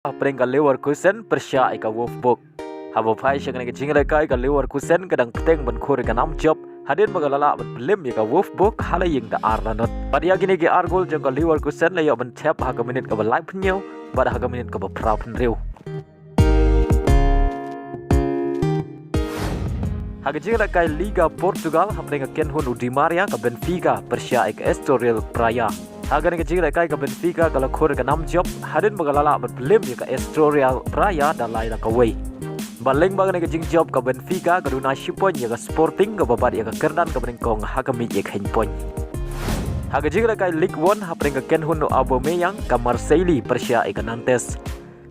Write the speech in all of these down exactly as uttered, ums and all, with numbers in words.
hapdeng ka Leverkusen pyrshah ïa ka Wolfsburg. Haba phai sha kane ka jingïalehkai, ka Leverkusen ka dang bteng ban khur ïa ka nam jop hadien ba ka la lah ban pynlem ïa ka Wolfsburg ha la ïing da ar la not. Bad ïa kine ki ar gol jong ka Leverkusen la ïoh ban thep ha ka minit kaba laiphew hynñiew bad ha ka minit kaba phra phew hynriew. Ha ka jingïalehkai Liga Portugal, hapdeng ka kynhun u Di Maria, ka Benfica pyrshah ïa ka Estoril Praia. Ha kane ka jingïalehkai, ka Benfica ka la khur ïa ka nam jop hadien ba ka la lah ban pynlem ïa ka Estoril Praia da lai la kawei. Bad lyngba kane ka jingjop, ka Benfica ka duna shi point ïa ka Sporting kaba bat ïa ka kyrdan kaba nyngkong ha ka miej ïakheiñ point. Ha ka jingïalehkai Ligue One, hapdeng ka kynhun u Aubameyang, ka Marseille pyrshah ïa ka Nantes.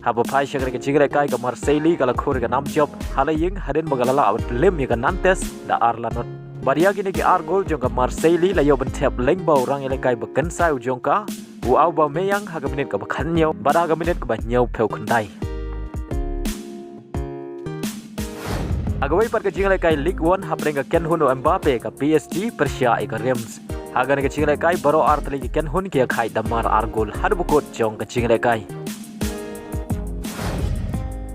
Haba phai sha kane ka jingïalehkai, ka Marseille ka la khur ïa ka nam jop ha la ïing hadien ba ka la lah ban pynlem ïa ka Nantes da ar la not. Bad ïa kine ki ar gol jong ka Marseille la ïoh ban thep lyngba u rangïalehkai ba kynsai u jong ka, u Aubameyang, ha ka minit kaba khathynñiew bad ha ka minit kaba hynñiewphew khyndai. Ha kawei pat ka jingïalehkai Ligue One, hapdeng ka kynhun u Mbappe, ka P S G pyrshah ïa ka Reims. Ha kane ka jingïalehkai, baroh artylli ki kynhun ki ïakhaid da mar ar gol haduh ba kut jong ka jingïalehkai.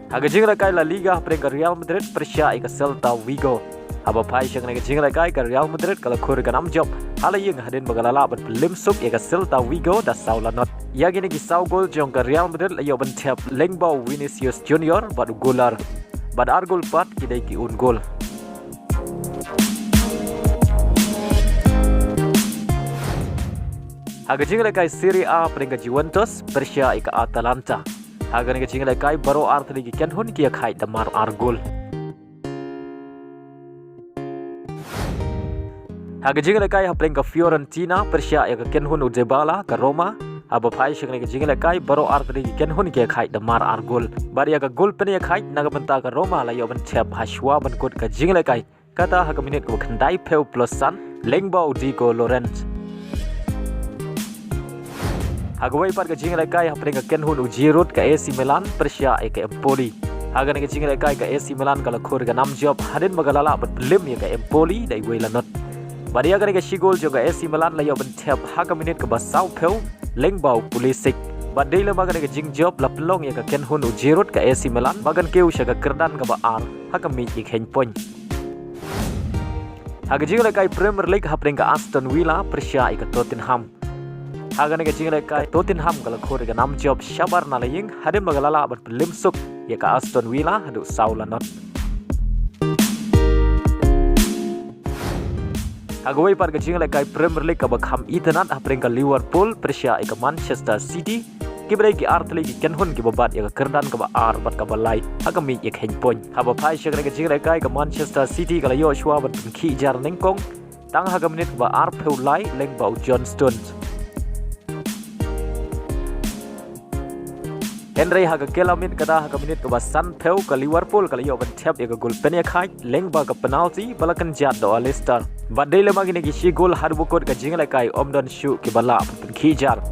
Ha ka jingïalehkai La Liga, hapdeng ka Real Madrid pyrshah ïa ka Celta Vigo. Haba phai sha kane ka jingïalehkai, ka Real Madrid ka la khur ïa ka nam jop ha la ïing hadien ba ka la lah ban pynlem suk ïa ka Celta Vigo da saw la not. Ïa kine ki saw gol jong ka Real Madrid la ïoh ban thep lyngba u Vinicius Junior bad u Goller. Bad ar gol pat ki dei ki own goal. Ha ka jingïalehkai Serie A, hapdeng ka Juventus pyrshah ïa ka Atalanta. Ha kane ka jingïalehkai, baroh artylli ki kynhun ki ïakhaid da mar ar gol. Ha ka jingïalehkai, hapdeng ka Fiorentina pyrshah ïa ka kynhun u Dybala, ka Roma. Haba phai sha kane ka jingïalehkai, baroh artylli ki kynhun ki ïakhaid da mar ar gol. Bad ïa ka gol pynïakhaid na ka bynta ka Roma la ïoh ban thep ha shuwa ban kut ka jingïalehkai, kata ha ka minit kaba khyndaiphew plus san, lyngba u Diego Llorente. Ha kawei pat ka jingïalehkai, hapdeng ka kynhun u Giroud, ka A C Milan pyrshah ïa ka Empoli. Ha kane ka jingïalehkai, ka A C Milan ka la khur ïa ka nam jop hadien ba ka la lah ban pynlem ïa ka Empoli da iwei la not. Bad ïa kane ka shi gol jong ka A C Milan la ïoh ban thep ha ka minit kaba sawphew, lyngba u Pulisic. Bad dei lem bad kane ka jingjop, la pynlong ïa ka kynhun u Giroud, ka A C Milan, ba kan kiew sha ka kyrdan kaba ar ha ka miej ïakheiñ point. Ha ka jingïalehkai Premier League, hapdeng ka Aston Villa pyrshah ïa ka Tottenham. Ha kane ka jingïalehkai, Tottenham ka la khur ïa ka nam jop shabar na la ïing hadien ba ka la lah ban pynlem suk ïa ka Aston Villa haduh saw la not. Ha kawei pat ka jingïalehkai Premier League kaba kham itynnad, hapdeng ka Liverpool pyrshah ïa ka Manchester City, kiba dei ki artylli ki kynhun kiba bat ïa ka kyrdan kaba ar bad kaba lai ha ka miej ïakheiñ point. Haba phai sha kane ka jingïalehkai, ka Manchester City ka la ïoh shuwa ban pynkhih jar nyngkong tang ha ka minit kaba arphew lai, lyngba u John Stones. Hynrei ha ka kylla miet, kata ha ka minit kaba sanphew, ka Liverpool ka la ïoh ban thep ïa ka gol pynïakhaid lyngba ka penalty ba la kynjat da u Alisson. Bad dei lem bad kine ki shi gol haduh ba kut ka jingïalehkai, ym don shuh kiba lah ban pynkhih jar,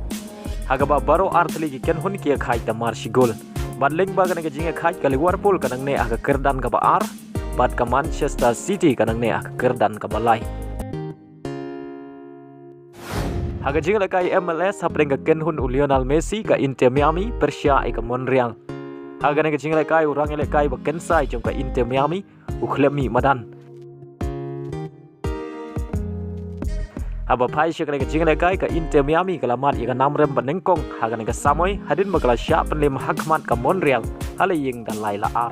ha kaba baroh artylli ki kynhun ki ïakhaid da mar shi gol. Bad lyngba kane ka jingïakhaid, ka Liverpool ka nangne ha ka kyrdan kaba ar bad ka Manchester City ka nangne ha ka kyrdan kaba lai. Ha ka jingïalehkai M L S, hapdeng ka kynhun u Lionel Messi, ka Inter Miami pyrshah ïa ka Monreal. Ha kane ka jingïalehkai, u rangïalehkai ba kynsai jong ka Inter Miami, u khlem mih madan. Haba phai sha kane ka jingïalehkai, ka Inter Miami ka la mad ïa ka nam rem ba nyngkong ha kane ka samoi hadien ba ka la shah pynlem hakhmat ka Monreal ha la ïing da lai la ar.